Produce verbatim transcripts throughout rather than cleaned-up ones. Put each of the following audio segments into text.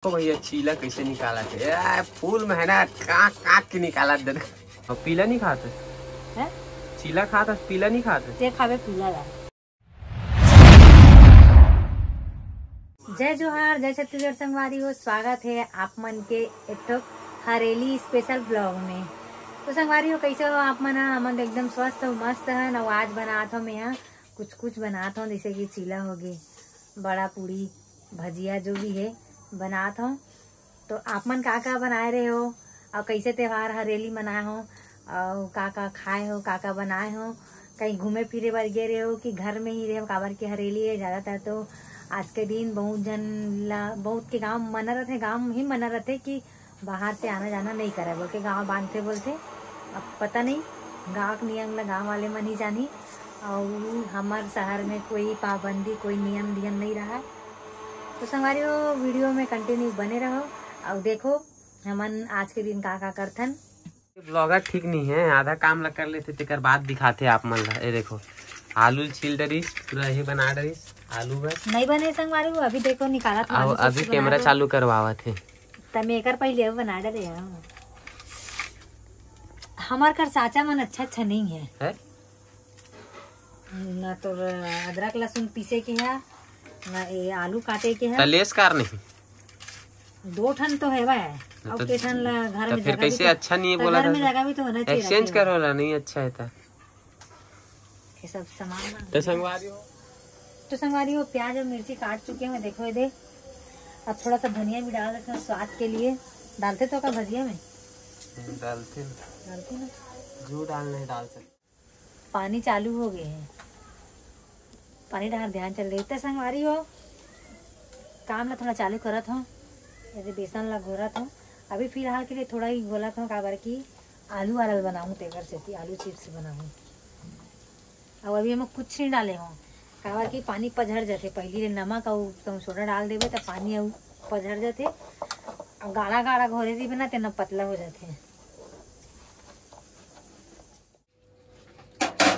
तो भैया, चीला कैसे निकालत हे? ए, full मेहनत, काट काट के निकालत दे। और पीला नहीं खात? हैं? चीला खात हस, पीला नहीं खात? ते खाबे पीला ला। जय जोहार, जय छत्तीसगढ़ संगवारी हो, स्वागत हे आप मन के एक ठो हरेली special vlog में। तो संगवारी हो, कैसे हो आप मन? हमन एकदम स्वस्थ हो, मस्त हन। अउ आज बनात हो मैं यहाँ कुछ कुछ बनात हो, जैसे कि चीला होगे, बड़ा पूड़ी, भजिया जो भी हे बनात हो। तो आप मन का का बनाए रहे हो अउ कैसे त्योहार हरेली मनाए हो अउ का का खाए हो, का का बनाए हो? कहीं घूमे फिरे बर गे रहे हो कि घर में ही रहे हो? काबर कि हरेली हे, ज़्यादातर तो आज के दिन बहुत झन ला, बहुत के गांव मना रथे, गांव ही मना रथे कि बाहर से आना जाना नहीं करे बोल के गांव बांधथे बोलथे। अब पता नहीं, गांव के नियम ला गांव वाले मन ही जानी। अउ हमर शहर में कोई पाबंदी, कोई नियम धियम नहीं रहा। तो संगवारी हो, video में continue बने रहो अउ देखो हमन आज के दिन का का करथन। Vlogger ठीक नहीं है, आधा काम ला कर लेथे, तेकर बाद दिखाथे आप मन ला। ये देखो, आलू ल छील डरिस, पूरा ये बना डरिस आलू बर। नहीं बने संगवारी हो, अभी देखो निकालत हूँ, अउ आलू से अभी कुछ camera बनाए चालू करवावत हे। तब मैं एकर पहले अभी बना डरे हूँ। हमार कर चाचा मन अच्छा अच्छा नहीं है। है? ना तो अदरक लहसुन पीसे के है, ना ये आलू काटे के है। तलेस कार नहीं। दो ठन तो हेवा है। ना अउ तो के ठन ला घर तो में फिर जगह भी कैसे तो, अच्छा नहीं है तो बोला घर था में तो? जगह भी तो होना चाहिए Exchange रखे करो ला, नहीं अच्छा है तो। ये सब सामान ना तो संगवारी हो। तो संगवारी हो, प्याज और मिर्ची काट चुके हैं, देखो ये दे। अब थोड़ा सा धनिया भी डाल देते हैं स्वाद के लिए। डालते तो का भजिया में? डालते हैं। डालते ना। जो डालना है डाल सकते। पानी चालू हो गए हैं, पानी डाल ध्यान चल रही। तो संगवारी हो, काम ला थोड़ा चालू करत हो, ये दे बेसन ला घोरत हो। अभी फिलहाल के लिए थोड़ा ही घोलत हो, काबर कि आलू वाला बनाऊँ, तेकर सेती आलू chips बनाऊँ। अउ अभी हम कुछ नहीं डाले हो, काबर कि पानी पझड़ जाथे। पहली ले नमक अउ तुम सोडा डाल देबे त पानी अउ पझड़ जाथे। अउ गाढ़ा गाढ़ा घोरे रहिबे ना, तेन पतला हो जाथे।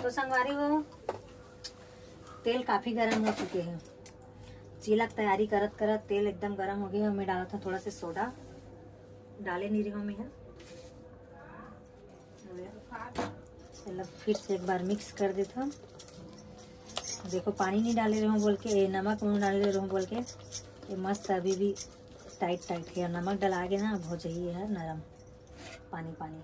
तो संगवारी हो, तेल काफी गरम हो चुके हैं। चीला के तैयारी करत करत तेल एकदम गरम हो गए। मैं डालत हूँ थोड़ा सा सोडा, डाले नहीं रही हूँ मैं। चलो फिर से एक बार mix कर देत हूँ। देखो पानी नहीं डाले रहूँ बोल के, ये नमक नहीं डाले रहूँ बोल के, ये मस्त अभी भी tight tight है। नमक डला के ना अब हो जाइए है नरम, पानी पानी।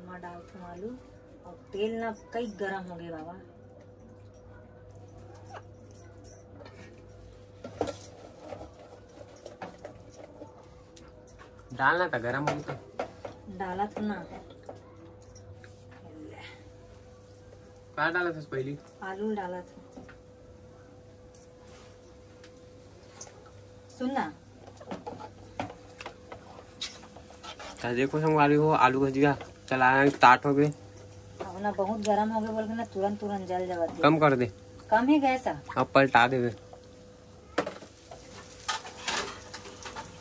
मैं डालत हूँ आलू अउ तेल ना कई गरम हो गए बाबा। डालना था गरम हो तो। डाला था ना। का डाला था पहली? आलू डाला था। सुन ना। तो देखो संगवारी हो, आलू भजिया चलाना start हो गए। अब ना बहुत गरम हो गए बोल के ना तुरंत तुरंत जल जावत है। कम कर दे। कम ही गैस है। अब पलटा देवे।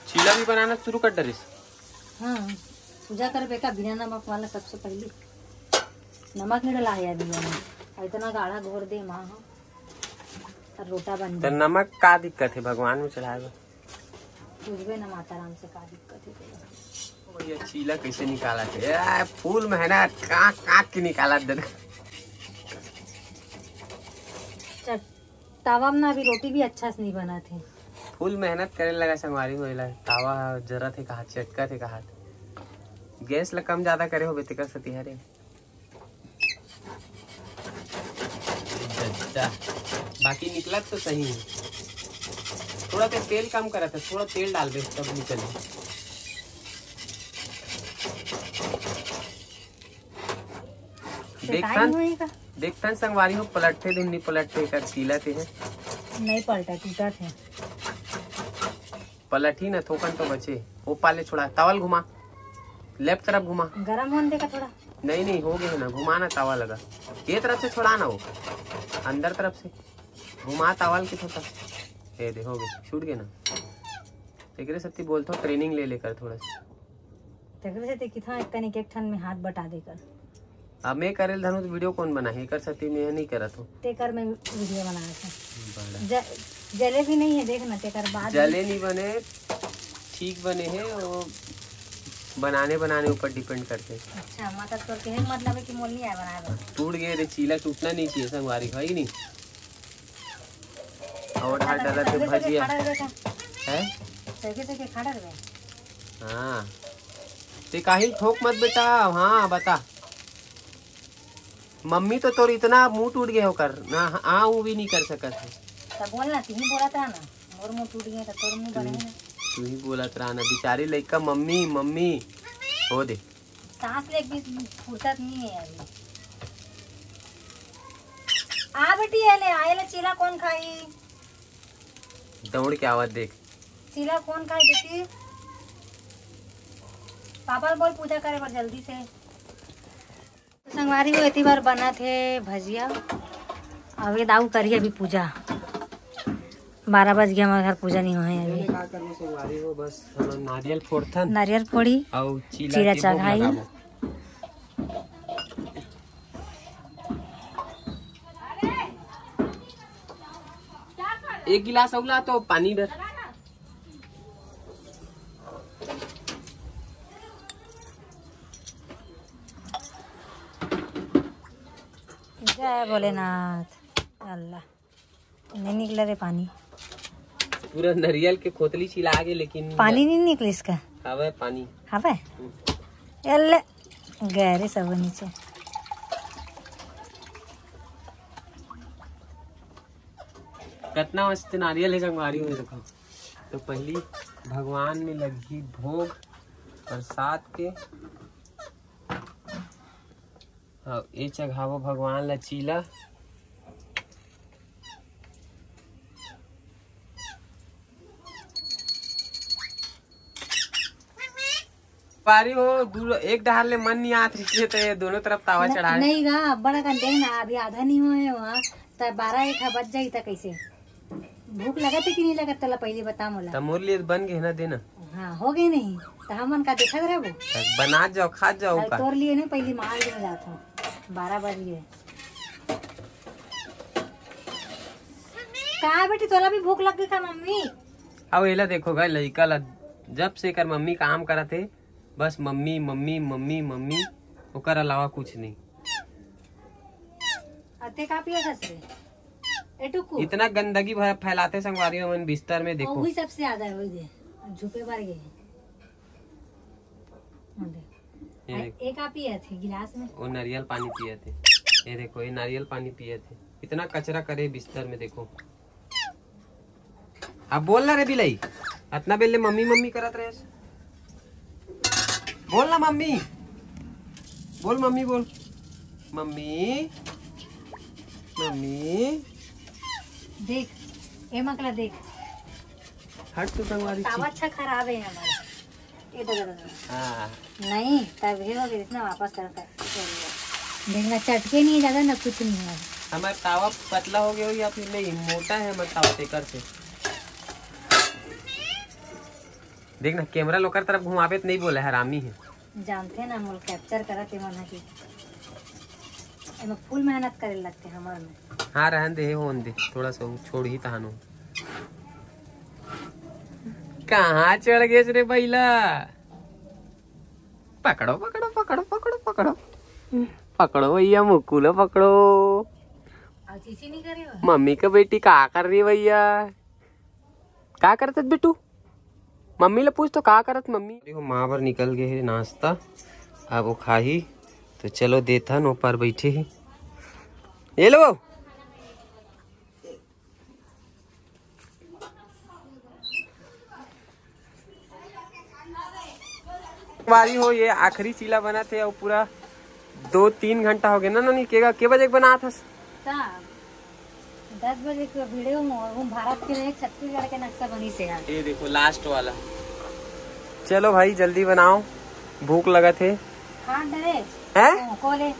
चीला भी बनाना शुरू कर डरिस। हाँ, पूजा करबे का बिना नमक वाला? सबसे पहले नमक नहीं डला है अभी में, इतना गाढ़ा घोर दे माँ हो, और रोटा बन तो जाए। नमक का दिक्कत है भगवान में चढ़ाए बर? पूछबे ना माता राम से का दिक्कत है तेला। भैया चीला कैसे निकालत हे? ए, full मेहनत, काट काट के निकालत दे। चल, तावा में ना अभी रोटी भी अच्छा से नहीं बनत हे। Full मेहनत करे लगा संगवारी हो, एला तावा जरत हे कहा, चटकत हे कहा। गैस ला कम ज्यादा करे होबे तेकर सेती हरे। अच्छा, बाकी निकलत तो सही है। थोड़ा तो तेल कम करत है, थोड़ा तेल डालबे तब निकल। सेकाई देखथन, होई का? देखथन संगवारी हो, पलटथे दिन नहीं पलटथे, एकर चीला ते है। नहीं पलटा, टूटा थे। पलट ही ना, थोकन तो बचे। ओ पाले छोड़ा, तावा ल घुमा, left तरफ घुमा। गरम होने देगा थोड़ा। नहीं, नहीं, हो गया ना, घुमा ना तावा लगा। ये तरफ से छोड़ा ना वो, अंदर तरफ से घुमा तावा ल के थोड़ा। ये दे, हो गया, छूट गया ना। तेकरे सत्ती बोलथो, training ले लेकर थोड़ा सा। तेकरे से ते किथा एक कनिक एक ठन में हाथ बटा देकर। अब मैं करेल धनु तो वीडियो कौन बनाही? एकर सेती मैं नहीं करत हूँ। तेकर में वीडियो बनावत हूँ। बड़ा। ज-, जले भी नहीं है, देख ना, तेकर बाद जले नहीं बने, ठीक बने है, वो बनाने बनाने ऊपर डिपेंड करते। अच्छा, मतलब तोर कहे के मतलब है कि मोल नहीं आए बनाए बर। टूट गए रे, चीला टूटना नहीं चाहिए संगवारी, है कि नहीं? और हाथ डाला तो भजिया है। चौके चौके खड़ा रहे। हाँ, ते काहे ठोक मत बेटा। हाँ, बता। मम्मी तो तोर इतना मुंह टूट गए होकर ना, हाँ, वो भी नहीं कर सकत है। तब बोल ना, तू ही बोलत रहा ना, मोर मुंह टूट गए तो तोर मुंह बने ना। तू ही बोलत रहा ना, बेचारी लइका मम्मी मम्मी हो दे। सांस ले भी फुर्सत नहीं है अभी। आ बेटी, ये ले, आ, ये ले, चीला कौन खाई? दौड़ के आवत देख। चीला कौन खाई बेटी? पापा ल बोल पूजा करे बर जल्दी से। तो संगवारी हो, एती बार बनत हे भजिया। अब ये दाऊ करिए अभी पूजा। बारह बज गया, हमारे घर पूजा नहीं हुआ है अभी। का करबो संगवारी हो, बस हमन नारियल फोड़थन। नारियल फोड़ी, अउ चीला चीला के भोग चढ़ाई। लगाबो। एक गिलास अउ ला तो पानी भर। जय भोलेनाथ। अल्लाह, नहीं निकला रे पानी। पूरा नरियल के खोतली चिला गे, लेकिन पानी नहीं निकलिस का? हवे पानी। हवे? हम्म। एल्ले, गए रे सब नीचे। कितना मस्त नारियल है संगवारी में, देखो। तो पहली भगवान में लगी भोग प्रसाद के। हाँ, ये चघावो भगवान ला चीला। पारी हो, दू, एक डहार ले मन नहीं आत रहिसे, तो ये दोनों तरफ तावा न-, चढ़ाए। नहीं गा, अब्बड़ अकन देख ना, अभी आधा नहीं होए हुआ, त बारह एक बज जाई, त कैसे? भूख लगत है कि नहीं लगत, तला पहले बता मोला। त मोर लिए बन गए ना, देना। हाँ, हो गए नहीं, त हमन का देखत रहबो? त बना जाओ, खा जाओ अरे का। तोर लिए नहीं, पहली माल में जात हूँ, बारह बज गए। का बेटी, तोला भी भूख लग गई का मम्मी? अब एला देखो गा, लइका ला जब से एकर मम्मी काम करत हे, बस मम्मी, मम्मी, मम्मी, मम्मी, ओकर अलावा कुछ नहीं। अते का पिया हस रे? ए टुकु। इतना गंदगी भर फैलाते संगवारी हो मन बिस्तर में, देखो। वही सबसे ज्यादा है, वही दे। झुके बर गए। ये आ, देख। एक आप ही है थे गिलास में। वो नारियल पानी पिए थे। ये देखो, ये नारियल पानी पिए थे। इतना कचरा करे बिस्तर में, देखो। अब बोल ना रे बिलाई, अतना बेल ले मम्मी मम्मी करत रहेस। बोल ना मम्मी, बोल मम्मी, बोल मम्मी, मम्मी। देख, ए मकला देख। हट तो संगवारी तावा छी। अच्छा खराब है हमारा। ए दादा, दादा। हाँ। नहीं, तब हे हो गया, इतना वापस करता है। देखना, चटके नहीं है ज्यादा, ना कुछ नहीं है। हमारा तावा पतला हो गया हो या फिर नहीं, मोटा है हमारा तावा तेकर से। देखना, कैमरा लोकर तरफ घुमावे तो नहीं बोले, हरामी है। जानते ना, मोल कैप्चर करत हे मन ह कि एमे फुल मेहनत करे लगते हमर में। हाँ, रहन दे, हे होन दे, थोड़ा सा वो छोड़ ही तहानो। कहाँ चढ़ गेस रे बैला? पकड़ो, पकड़ो, पकड़ो, पकड़ो, पकड़ो। पकड़ो भैया, मुक्कू ला पकड़ो। और चीची नहीं करे हो? मम्मी का बेटी का कर रही है भैया? का करत हस बेटू? मम्मी ला पूछ तो, का करत मम्मी? अरे, वो माँ बर निकल गए है नाश्ता, अब वो खाही। तो चलो, देथन, ऊपर बैठे ही। ये लो। बारी हो, ये आखिरी चीला बनत हे और पूरा दो तीन घंटा हो गया ना, ननी? के, के बजे के बनात हस? का? दस बजे के वीडियो में, और वो भारत के नहीं, छत्तीसगढ़ के नक्शा बनी से है। ये देखो, लास्ट वाला। चलो भाई, जल्दी बनाओ, भूख लगत हे। हाँ, डरे। हैं? हाँ, कोले।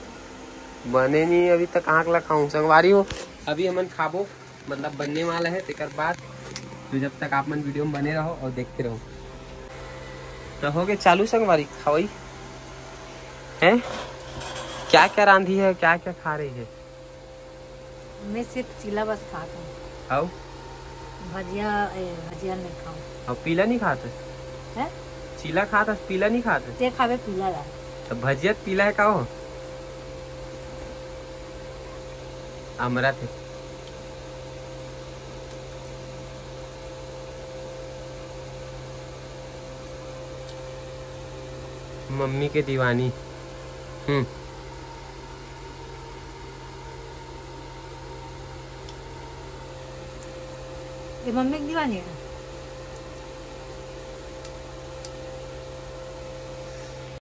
बने नहीं अभी तक, आँख ला खाऊं। संगवारी हो, अभी हमन खाबो, मतलब बनने वाला है, तेकर बाद। तो जब तक आप मन वीडियो में बने रहो और देखते रहो। तो हो गए चालू संगवारी खवाई, हैं? क्या क्या रांधी है, क्या क्या खा रही है? मैं सिर्फ चीला बस खात हूँ। आओ। भजिया, ए, भजिया नहीं खाऊँ। और पीला नहीं खाते? हैं? चीला खात हस, पीला नहीं खाते? ते खावे पीला ला। तो भजिया त पीला है का हो? अमरत है। मम्मी के दीवानी। हम्म। ये मम्मी की दीवानी है।